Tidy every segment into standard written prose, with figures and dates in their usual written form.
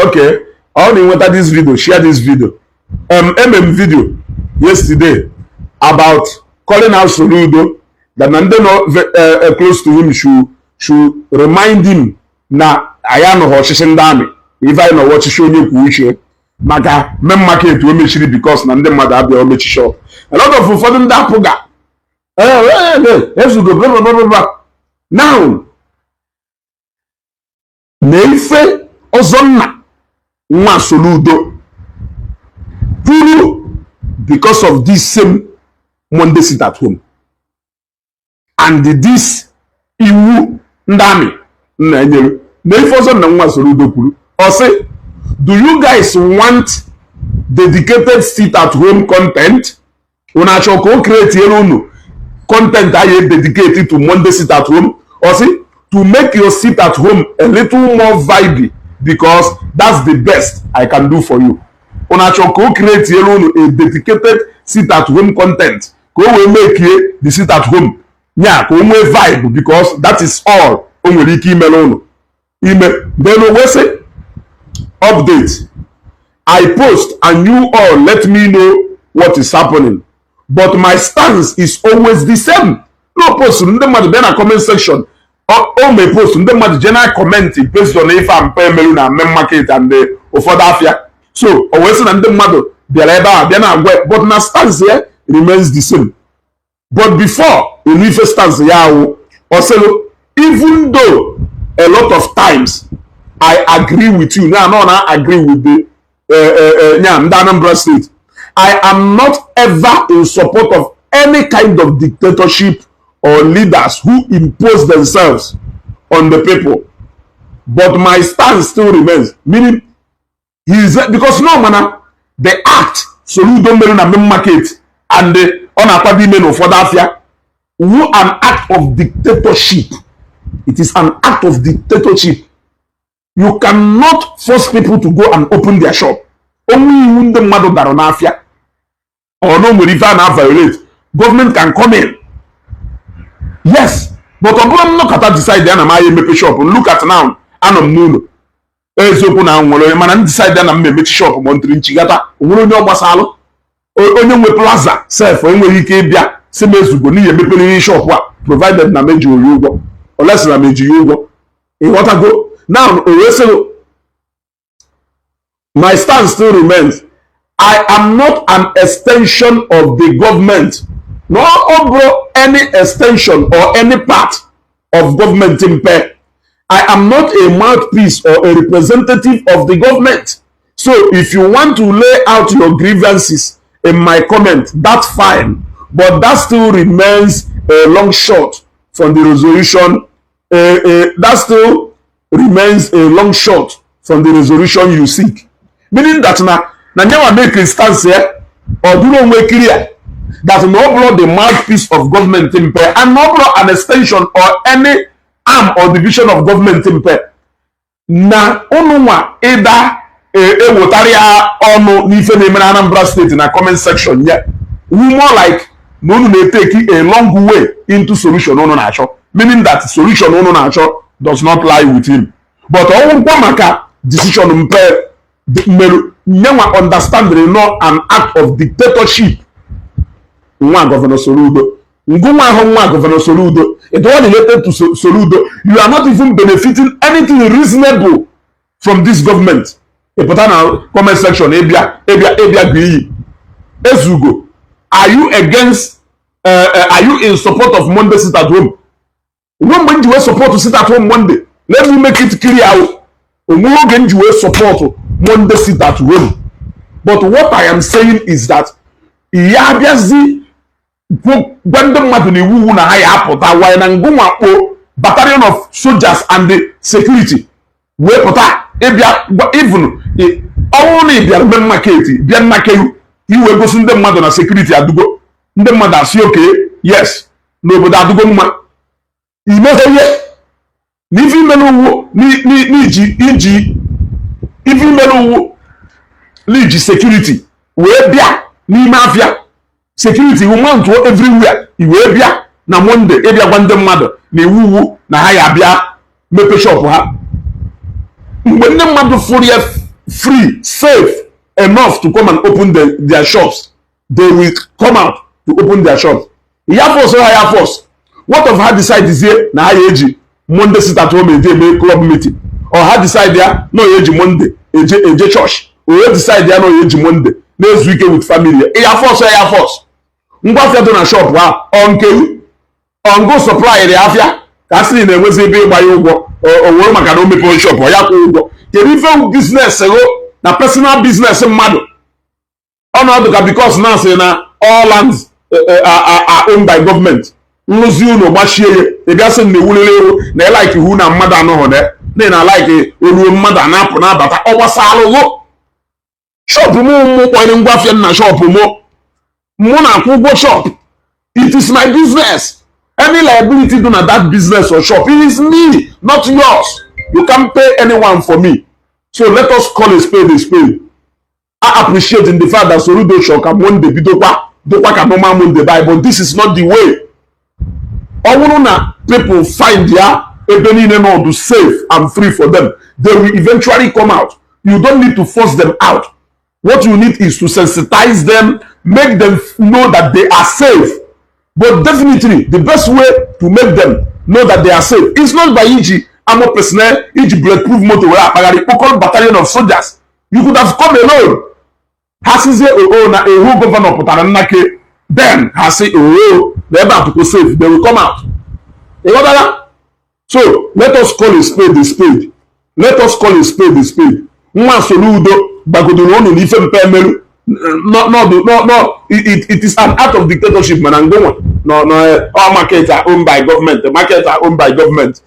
Okay, ọ na ịnweta this video, share this video. Emem video yesterday about calling out Soludo that na ndị nọ close to him should remind him na anyị anọghị ọchịchị ndị amị, ife anyị nọwa ọchịchị onye kwuo uche, maka main market o mechiri because na ndị mmadụ abịa omechi shop. A lot of ụfọdụ ndị apụga ezugo blah, blah, blah, blah. Now na ife ọzọ nna nwa Soludo kwuru because of this same Monday sit at home and this iwu ndị amị nna enyere, na ife ọzọ nna nwa Soludo kwuru, ọ sị, "Do you guys want dedicated sit at home content? Unu achọ ka o create unu content anyị dedicate to Monday sit at home?" Ọ sị, "To make your sit at home a little more vibey, because that's the best I can do for you." Unu achọ ka o create unu a dedicated sit at home content ka o wee make the sit at home nya ka o nwee vibe, because that is all o nwere ike imere unu ime. Then o wee sị, "Update: I post and you all let me know what is happening, but my stance is always the same." No post, ndị mmadụ bịa na comment section. O mee post, ndị mmadụ je na comment based on ife ampa emerụ na main market and ụfọdụ afịa. So o wee sị na ndị mmadụ bịara ebe a bịa na agwa, but na stance ya remains the same. But before enu ife stance ya awụ, ọ sịrị, "Even though a lot of times I agree with you," now no na agree with the nya ndị Anambra State, "I am not ever in support of any kind of dictatorship or leaders who impose themselves on the people, but my stance still remains." Meaning he is because no mana the act Soludo mere na main market and ọ na-akwado ime n'ụfọdụ afịa wu an act of dictatorship. It is an act of dictatorship. You cannot force people to go and open their shop. Onwe iwu ndị mmadụ dara n'afịa ọ na o nwere ife a na violate, government can come in, yes, but ọ bụrụ nnọkọta decide ya na m aya emepe shop. Look at now, anọ m n'ụlọ. Eziokwu na nwere onye mana m decide ya na m emechi shop ma ntiri nchigata, onwere onye ọ gbasalụ. Onye nwe plaza sef enweghị ike ịbịa si m ezugo n'ihi emepere shop a, provided na meji oyi ụgwọ olesi na meji ya ụgwọ. Ịghọtago? Now o wee sị, "My stance still remains. I am not an extension of the government." No, ọ bụrụ any extension or any part of government mpe. "I am not a mouthpiece or a representative of the government. So if you want to lay out your grievances in my comment, that's fine. But that still remains a long shot from the resolution. That still remains a long shot from the resolution you seek." Meaning that na nyanwa make stance here, ọ bụrụ onwe clear that na ọ bụrụ the mouthpiece of government mpe and na ọ bụrụ an extension or any arm or division of government mpe, na unu nwa ịda ewetara ya ọnụ n'ife na-eme na Anambra State na comment section ya wu more like na unu na-eteki a long way into solution unu na-achọ, meaning that solution unu na-achọ does not lie with him. But ọnwụkwa maka decision mpe mmerụ nyenwa understand no an act of dictatorship. Nwa Governor Soludo, ngụnwa ahụ, nwa Governor Soludo, it all related to Soludo, you are not even benefiting anything reasonable from this government. Ị pụta na comment section ịbịa gụ iyi. Ezugo, are you against, are you in support of Monday sit at home? Onwe mgbe m ji wee support sit at home Monday. Let me make it clear o, onwe oge m ji wee support Monday sit at home. But what I am saying is that ya abịazi gwa ndị mmadụ na iwu na ha ya apụta wanye na ngụnwa kpo battalion of soldiers and the security wee pụta ịbịa even ọnwụ na ị bịara main market bịa nnakeru iwee gosi ndị mmadụ na security adụgo, ndị mmadụ asị oke, yes, n'obodo adụgo mma. Imeghe ihe na ife imere uwu n'iji iji ife imere uwu n'iji security wee bịa n'ime afịa, security wu mount everywhere, i wee bịa na Monday ịbịa gwa ndị mmadụ na iwu iwu na ha ya abịa mepe shop ha. Mgbe ndị mmadụ fụrụ ya free, safe enough to come and open their shops, they will come out to open their shops. Ya force ha, ya force. What of ha decide zie na ha ya eji Monday sit at home eje eme club meeting, or ha decide ya na ya eji Monday eje church, or ha decide ya na ya eji Monday na-ezu ike with family ya? Ya force ya force ngwa afịa dị na shop ahụ, ọ nke ọngụ supply afịa ka a sịrị na-enwezi ebe ịgba ya ụgwọ o were maka na o mepee shop ọ ya kwụ ụgwọ. Kedu ife business go na personal business mmadụ ọnọdụ ka because na asị na all lands are owned by government? Nrụzi ụlọ gbachie ya, ị bịa sị na ewulere ewu na ị like hu na mmadụ anọghọ na na like oluo mmadụ anapụ na-abata. Ọ gbasalụgo shop mụ. Mụ kpọnyere ngwa afịa na shop mụ, mụ na-akwụ ụgwọ shop. It is my business. Any liability do na that business or shop, it is me, not yours. You can't pay anyone for me. So let us call a spade a spade. I appreciate in the fact that Soludo chọrọ ka Monday bidokwa dịkwa ka normal Monday by, but this is not the way. Ọ bụrụ na people find ya ebe niile nọdụ safe and free for them, they will eventually come out. You don't need to force them out. What you need is to sensitize them, make them know that they are safe. But definitely the best way to make them know that they are safe is not by iji armor personnel, iji bulletproof motor were akpagharị kpokọrọ battalion of soldiers. You could have come alone. Ha sizie oo na ehu governor pụtara nnake, then ha si oo na ebe atụkwo safe, they will come out. Ịghọtara? So let us call a spade a spade. Let us call a spade a spade. Nwa Soludo gbagodoro unu na ife mpe emerụ. No, no, no, no, it is an act of dictatorship. Mana ngụnwa no, no, all markets are owned by government, the markets are owned by government.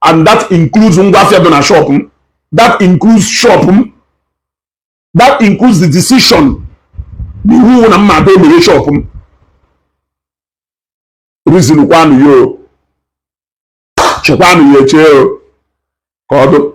And that includes ngwa afịa dị na shop m, that includes shop m, that includes the decision na iwu na mma ada emeghe shop m. Reason kwanụ ya o, chekwanụ ya eche o, ka ọ dụ.